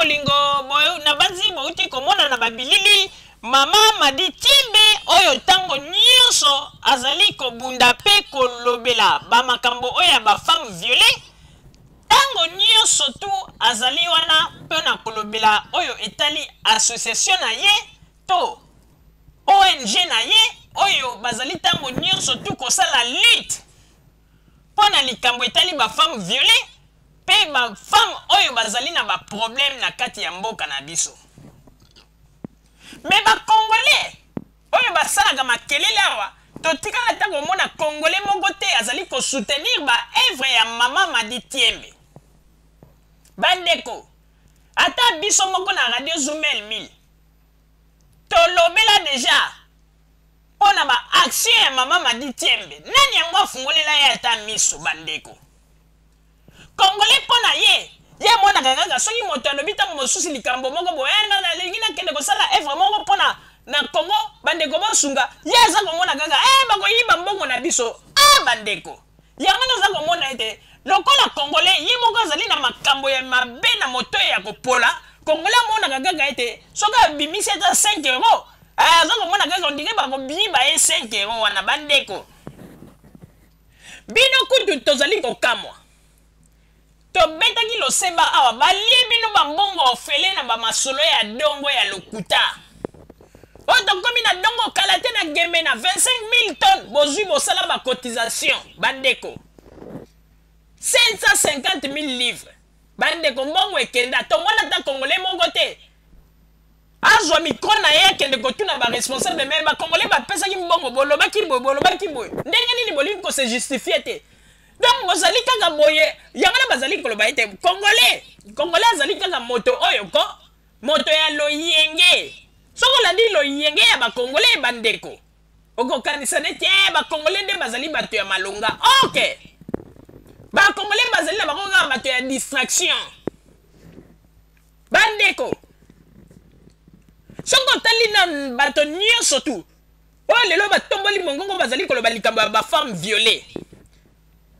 bolingo, nabanzi bouti komona na babilili mama Madi Tiembe oyo ntango nyonso azali kobunda mpe kolobela bamakambo oyo ya bafemme violée. Ntango nyonso tu azali wana mpo na kolobela oyo etali association na ye to ONG na ye oyo bazali ntango nyonso tu kosala lutte mpo na likambo etali bafemme violée mpe bafemme oyo bazali na baproblème na kati ya mboka na biso. Me bacongolais oyo basalaka makelele awa, totikala ata komona congolais moko te azali kosoutenir baevre ya mama Madi Tiembe. Bandeko, ata biso moko na Radio Zumel 1000 tolobela deja mpo na baaction ya mama Madi Tiembe. Nani yango afungolela ye ata miso? Bandeko congolais, mpo na ye, ye amonaka kaka soki moto alobi ntango mosusu likambo moko boye, nalingi nakende kosala evre moko mpo na Congo, bandeko bosunga ye, aza komona kaka bakoyiba mbongo na biso. Ah, bandeko, yango naza komona ete lokola congolais ye moko azali na makambo ya mabe na moto ya kopola, congolais amonaka kaka ete soki abimisi ata 5 euro, aza komona kaka ondire bakoyiba ye 5 euro wana. Bandeko, bino kutu tozali kokamwa. Tobetaki loseba awa, balie bino bambongo ofele na bamasolo ya dongo ya lokuta oyo. Tokomi na dongo kala te na Gembe na 25 000 tonnes bozwi, bosala bacotisation. Bandeko, 550 000 livres. Bandeko, mbongo ekenda. Tomona ata congolais moko te azwa micro na ye akende kotuna baresponsable. Me bacongolais bapesaki mbongo, bolobaki boye, bolobaki boye, ndenge nini bolingi kose justifier te? Donc bozali kaka boye. Yango na bazali koloba ete congolais azali kaka moto oyo ko moto ya loyenge. Soki olandi loyenge ya bacongolais, bandeko, okokanisa neti bacongolais nde bazali bato ya malonga. Ok, bacongolais bazali na bango kaka bato ya distraction. Bandeko, soki otali na bato nyonso tu oyo lelo batomboli mongongo, bazali koloba likambo ya bafemme violée,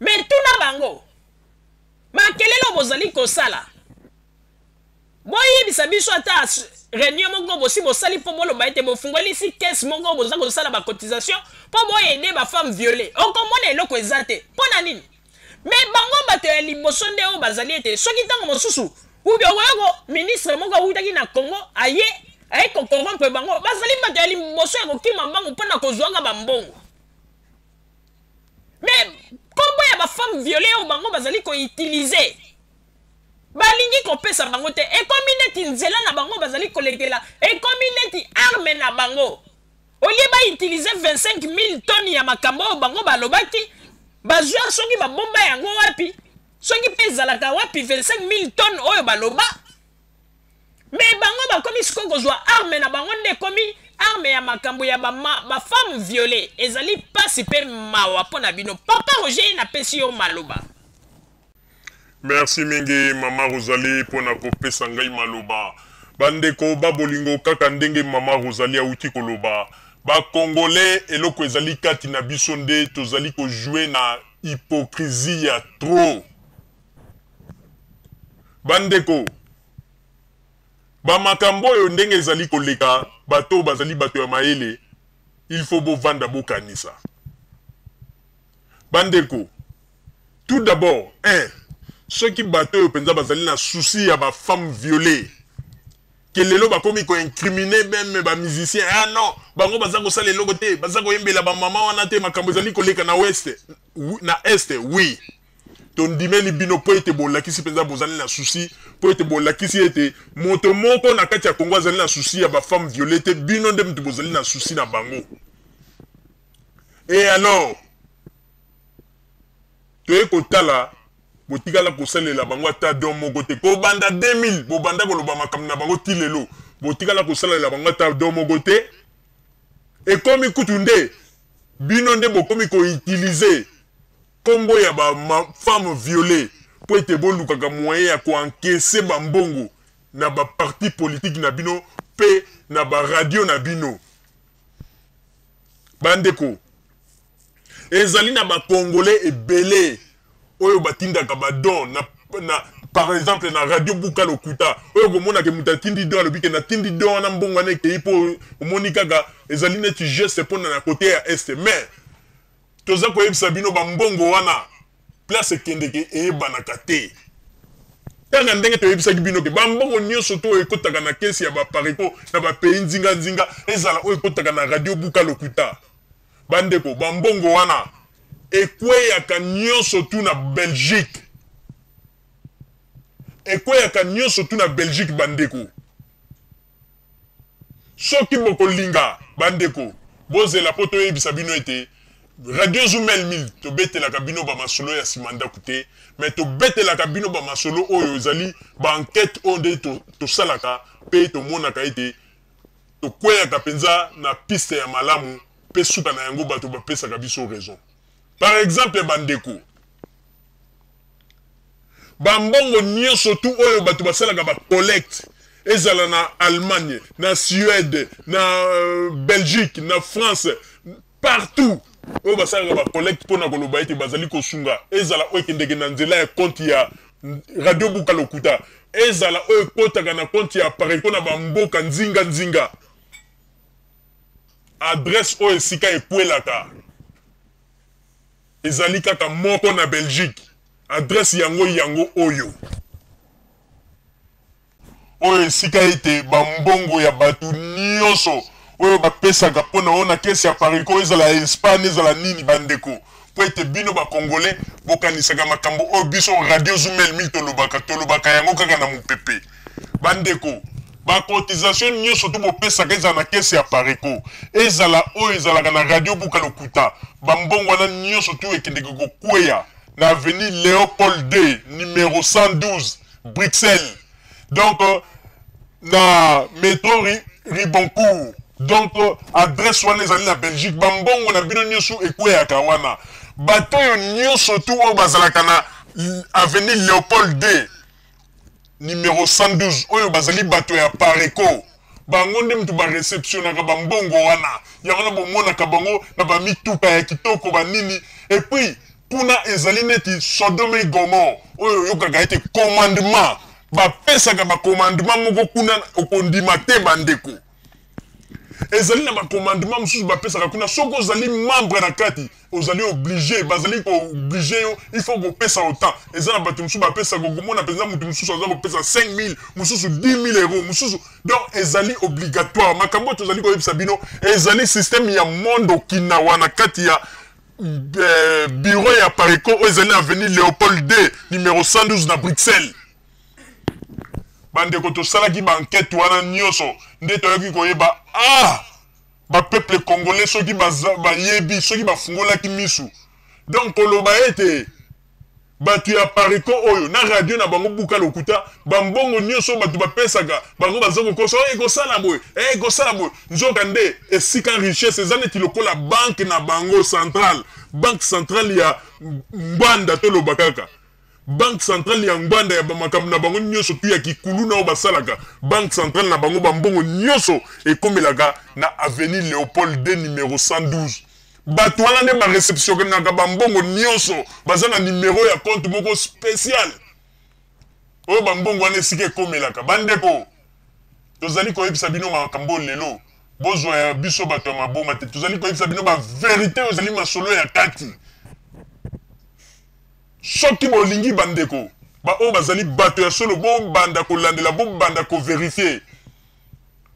me tuna bango makelele bozali kosala, boyebisa biso ata réunion moko bosi bosali mpo boloba ete bofungolisi caisse moko, boza kosala bacotisation mpo boaider bafemme violée. Okomona eloko eza te. Mpo na nini? Me bango bato ya liboso nde oyo bazali ete soki ntango mosusu ubi okoyoko ministre moko awutaki na Congo aye kocorrompre bango, bazali bato ya liboso ya kokima mbangu mpo na kozwaka bambongo. Me nkombo ya bafemme violée oyo bango bazali koutiliser, balingi kopesa bango te. Ekomi neti nzela na bango bazali kolekela, ekomi neti arme na bango. Au lieu bautiliser 25 000 tonnes ya makambo oyo bango balobaki, bazwa soki babomba yango wapi, soki mpe ezalaka wapi 25 000 tonnes oyo baloba. Me bango bakomi sikoyo kozwa arme na bango nde ekomi arme ya makambo ya bafemme violée. Ezali mpasi mpe mawa mpo na bino. Papa Roger, napesi yo maloba. Merci mingi, mama Rosalie, mpona kopesa ngai maloba. Bandeko babolingo, kaka ndenge mama Rosalie awuti koloba, bacongolais, eloko ezali kati na biso nde tozali kojouer na hypocrisie ya trop. Bandeko, bamakambo oyo ndenge ezali koleka, bato oyo bazali bato ya mayele, il faut bovanda bokanisa. Bandeko, tout d'abord, un, soki bato oyo mpenza bazali na souci ya bafemme violée, ke lelo bakomi koincriminer même bamusicien, ah non, bango baza kosala eloko te, baza koyembela bamama wana te, makambo ezali koleka na ouest, na est, oui, tondimeli bino mpo ete bolakisi mpenza bozali na souci, mpo ete bolakisi ete moto moko na kati ya Kongo azali na souci ya bafemme violée te, bino nde moto bozali na souci na bango. Et alors toye kotala, botikala kosalela bango ata don moko te. Kobanda 2000 bobanda koloba makambo na bango ti lelo, botikala kosalela bango ata don moko te. Ekomi kutu nde bino nde bokomi koutiliser nkombo ya bafemme violée mpo ete bolukaka moyen ya koencaisser bambongo na baparti politique na bino mpe na baradio na bino. Bandeko, ezali na bacongolais ebele oyo batindaka badon na Par exemple na radio Buka Lokuta, oyo okomona ke moto atindi don, alobi ke natindi don wana, mbongo wana ekei, mpo omoni kaka ezali neti geste mpona na kote ya Est. Mais toza koyebisa bino, bambongo wana, place ekendeke eyebanaka te. Kaka ndenge toyebisaki bino ke bambongo nyonso to oyo ekotaka na caisse ya baApareco na bapays nzinganzinga, ezala oyo ekotaka na radio Buka Lokuta, bandeko, bambongo wana ekweyaka nyonso tu na Belgique, ekweyaka nyonso tu na Belgique. Bandeko, soki bokolinga, bandeko, bozela mpo toyebisa bino ete Radio Zumel 1000 tobetelaka bino bamasolo ya nsima ndako te, mais tobetelaka bino bamasolo oyo ezali baenquête oyo nde tosalaka mpe tomonaka ete tokweyaka mpenza na piste ya malamu, mpe suka na yango bato bapesaka biso raison. Par exemple, bandeko, bambongo nyonso tu oyo bato basalaka bacollecte, ezala na Allemagne, na Suède, na Belgique, na France, partout oyo basalaka bacollecte mpona koloba ete bazali kosunga, ezala oyo ekendeke na nzela ya compte ya radio Buka Lokuta, ezala oyo ekotaka na compte ya Apareco na bamboka nzinga nzinga, adresse oyo esika ekwelaka ezali kaka moko na Belgique. Adresse yango, yango oyo oyo esika ete bambongo ya bato nyonso oyo bapesaka mpona oyo na caisse ya Apareco, ezala ya Espagne, ezala nini. Bandeko, mpo ete bino bacongolais bokanisaka makambo oyo biso Radio Zumel 1000 tolobaka, tolobaka yango kaka na mopepe. Bandeko, bacotisation nyonso to bopesaka, ezala na caisse ya Apareco, ezala oyo ezalaka na radio Buka Lokuta, bambongo wana nyonso to ekendeke kokweya na avenue Léopold 2 numéro 112, Bruxelles, donc na métro Ribaucourt. Donc adresse wana ezali na Belgique. Bambongo na bino nyonso ekweyaka wana. Bato oyo nyonso tu oyo bazalaka na avenue Léopold 2 numéro 112, oyo bazali bato ya Apareco, bango nde mutu bareceptionnaka bambongo wana. Yango wana bomonaka bango na bamituka ya kitoko, banini. Et puis kuna ezali neti Sodome et Gomorrhe, oyo oyokaka ete commandement, bapesaka bacommandement moko kuna, okondima te. Bandeko, ezali na bacommandement mosusu bapesaka kuna. Soki ozali membre na kati, ozali obligé, bazali koobliger yo, il faut kopesa autant. Eza na bato mosusu bapesaka, okomona mpenza motu mosusu aza kopesa 5000, mosusu 10 000 euros, mosusu. Donc ezali obligatoire. Makambo oyo tozali koyebisa bino ezali système ya monde okinawa na kati ya bureau ya Apareco oyo ezali na avenue Léopold 2 numéro 112 na Bruxelles. Bandeko, tosalaki baenquête wana nyonso nde toyoki koyeba. Ah, bapeuple congolais, soki bayebi, soki bafungolaki misu. Donc koloba ete bato ya Apareco oyo na radio na bango Buka Lokuta, bambongo nyonso bato bapesaka bango, baza kokosa oyo ekosala boye, ekosala boye, nzoka nde esika richesse eza neti lokola banque na bango centrale, banque centrale ya Ngbanda. Toloba kaka banque centrale ya Ngbanda ya bamakambo na bango nyonso tu ya kikulu na oyo basalaka, banque centrale na bango, bambongo nyonso ekomelaka na avenue Léopold 2 numéro 112. Bato wana nde bareceptionnaka bambongo nyonso. Baza na numero ya compte moko spécial oyo bambongo wana esika ekomelaka. Bandeko, tozali koyebisa bino makambo lelo, bozwa ya biso bato ya maboma te. Tozali koyebisa bino bavérité oyo ezali masolo ya kati. Soki bolingi, bandeko baoyo bazali bato ya solo, bobanda kolandela, bobanda kovérifier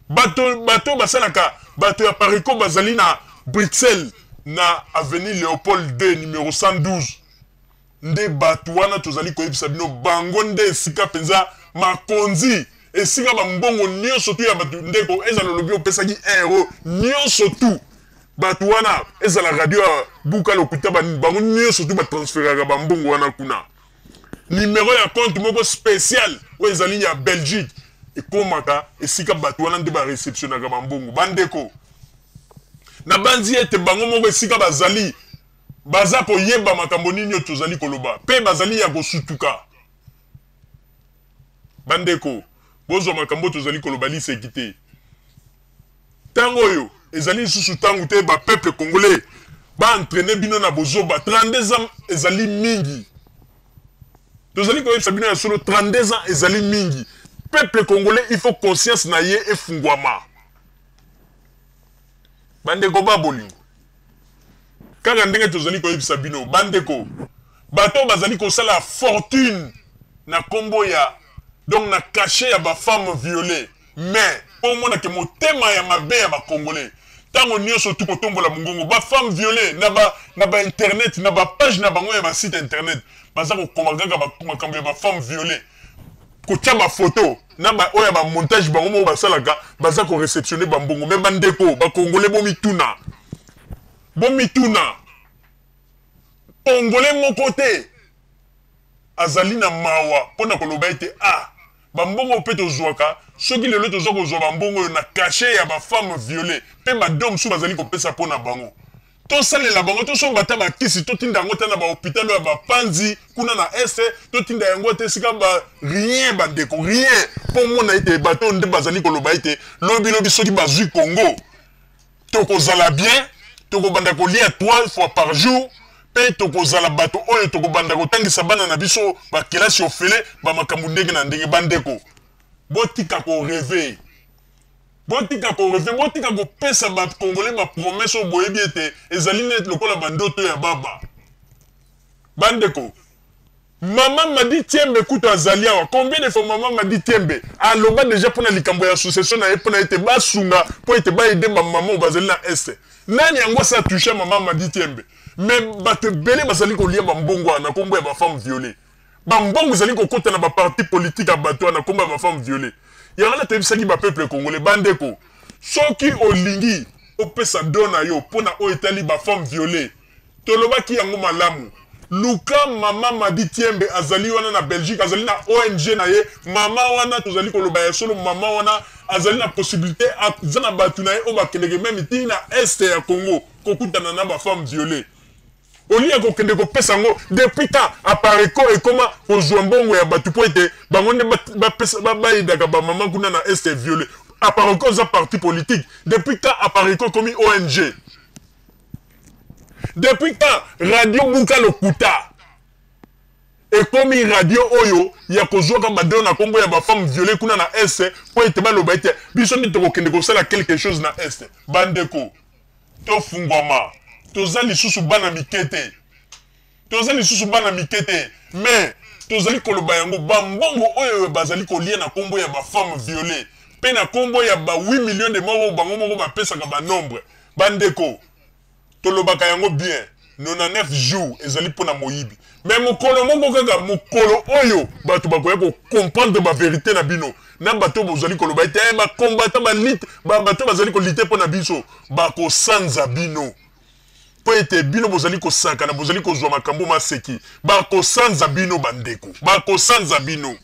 bato. Bato basalaka, bato ya Apareco bazali na Bruxelles, na avenue Léopold 2 numéro 112, nde bato wana tozali koyebisa bino. Bango nde esika mpenza makonzi, esika bambongo nyonso tu ya bato. Ndeko, ezala olobi opesaki 1 euro, nyonso tu bato wana, ezala radio ya Buka Lokuta, bango nyonso tu batransferaka bambongo wana kuna. Numero ya compte moko spécial oyo ezali ya Belgique ekomaka esika bato wana nde bareceptionnaka bambongo. Bandeko, nabanzi ete bango moko esika bazali baza koyeba makambo nini oyo tozali koloba, mpe bazali ya kosutuka. Bandeko, bozwa makambo oyo tozali koloba liseki te. Ntango oyo ezali lisusu ntango te bapeuple congolais baentraîner bino na bozoba. 32 ans ezali mingi. Tozali koyebisa bino ya solo, 32 ans ezali mingi. Peuple congolais, il faut conscience na ye efungwama. Bandeko ba bolingo, kaka ndenge tozali koyebisa bino, bandeko, bato bazali kosala fortune na kombo ya, donc na cachet ya ba femmes violées, mais po omona ke motema ya mabe ya ba congolais, ntango nyonso tu kotombola mongongo ba femmes violées na ba internet, na ba page na bango ya ba site internet, baza kokoma kaka makambo ya ba femmes violées, kotia bafoto na ba oyo ya bamontage bango moko basalaka, baza koréceptionner bambongo. Mais bandeko bakongole, bomituna, bomituna, congolais moko te azali na mawa mpona koloba ete ah, bambongo mpe tozwaka, soki lelo tozwa kozwa bambongo oyo na cachet ya bafemme violées mpe badon mosusu bazali kopesa mpo na bango, tosalela bango, tosomba ata bakisi, totinda yango te na bahôpital oyo ya bapanzi kuna na Est, totinda yango te esika ba rien. Bandeko, rien. Mpo mona ete bato nde bazali koloba ete lobilobi soki bazwi Congo, tokozala bien, tokobanda kolia trois fois par jour, mpe tokozala bato oyo tokobanda kotangisa bana na biso bakelasi ofele, bamakambo ndenge na ndenge. Bandeko, botika korêver, botika korêver, botika kopesa bakongolais bapromesses oyo boyebi ete ezali neti lokola bandoto ya baba. Bandeko, mama Madi Tiembe kutu azali awa. Combien de fois mama Madi Tiembe aloba déjà mpona likambo ya association na ye, mpona ete basunga, mpo ete baaider bamama oyo bazali na Est? Nani yango asa touche mama Madi Tiembe? Mais bato ebele bazali kolia bambongo wana na nkombo ya bafemme violées. Bambongo ezali kokɔta na baparti politique ya bato wana na nkombo ya bafemme violées. Yango wana toyebisaki bapeuple congolais: bandeko, soki olingi opesa don na yo mpona oyo etali bafemme violées, tolobaki yango malamu, luka mama Madi Tiembe, azali wana na Belgique, azali na ONG na ye. Mama wana, tozali koloba ya solo, mama wana azali na possibilité, aza na bato na ye oyo bakendeke même ti na Est ya Congo kokutana na bafemme violées. Olia kokende kopesa yango depuis temps, Apareco ekoma kozwa mbongo ya bato mpo ete bango nde baaidaka bamama kuna na Est violé. Apareco eza parti politique. Depuis quand Apareco ekomi ONG? Depuis quand radio Buka Lokuta ekomi radio oyo ya kozwaka badon na nkombo ya bafemme violées kuna na Est, mpo ete baloba ete biso nde tokokende kosala quelque chose na Est? Bandeko, tofungwama. Toza lisusu bana mike te, toza lisusu bana mike te. Mais tozali koloba yango, bambongo oyo bazali kolia na nkombo ya bafemme violées mpe na nkombo ya ba 8 millions de moko bango moko bapesaka banombre, bandeko, tolobaka yango bien, 99 jours ezali mpona moyibi, mais mokolo moko kaka, mokolo oyo bato bakoya kocomprendre bavérité na bino na bato bozali koloba ete bakombata balite, bato bazali kolutter mpo na biso, bakosanza bino mpo ete bino bozali kosakana, bozali kozwa makambo maseki. Bakosanza bino, bandeko, bakosanza bino.